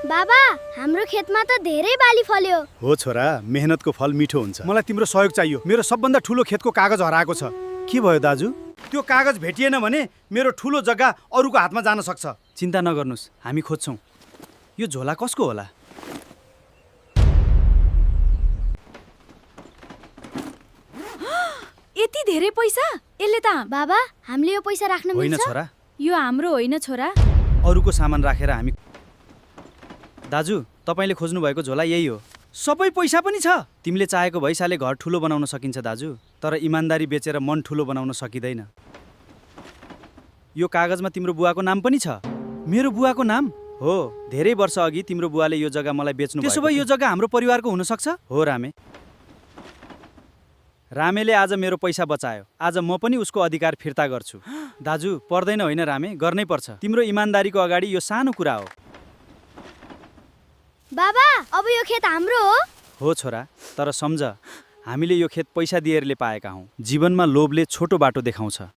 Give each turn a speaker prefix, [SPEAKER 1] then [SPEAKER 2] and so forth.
[SPEAKER 1] बाबा, हाम्रो खेतमा त धेरै बाली फल्यो।
[SPEAKER 2] हो छोरा, मेहनतको फल मिठो हुन्छ। मलाई तिम्रो सहयोग चाहियो। मेरो सबभन्दा ठुलो खेतको कागज हराएको छ। के भयो दाजु? त्यो कागज भेटिएन भने मेरो ठुलो जग्गा अरूको हातमा जान सक्छ। चिन्ता नगर्नुस्, हामी खोज्छौँ। यो झोला कसको होला?
[SPEAKER 3] यति धेरै पैसा? यसले त
[SPEAKER 1] बाबा, हामीले यो पैसा राख्न
[SPEAKER 2] होइन
[SPEAKER 1] मिल्छ?
[SPEAKER 2] छोरा,
[SPEAKER 3] यो हाम्रो होइन छोरा।
[SPEAKER 2] अरूको सामान राखेर हामी। दाजु, तपाईँले खोज्नु भएको झोला यही हो। सबै पैसा पनि छ। तिमीले चाहेको भैसाले घर ठुलो बनाउन सकिन्छ दाजु, तर इमान्दारी बेचेर मन ठुलो बनाउन सकिँदैन। यो कागजमा तिम्रो बुवाको नाम पनि छ। मेरो बुवाको नाम? हो, धेरै वर्ष अघि तिम्रो बुवाले यो जग्गा मलाई बेच्नु भयो। त्यसो भए यो जग्गा हाम्रो परिवारको हुन सक्छ? हो रामे। रामेले आज मेरो पैसा बचायो। आज म पनि उसको अधिकार फिर्ता गर्छु। दाजु, पर्दैन होइन रामे, गर्नै पर्छ। तिम्रो इमान्दारीको अगाडि यो सानो कुरा हो।
[SPEAKER 1] बाबा, अब यो खेत हाम्रो हो?
[SPEAKER 2] हो छोरा, तर सम्झ, हामीले यो खेत पैसा दिएरले पाएका हौँ। जीवनमा लोभले छोटो बाटो देखाउँछ।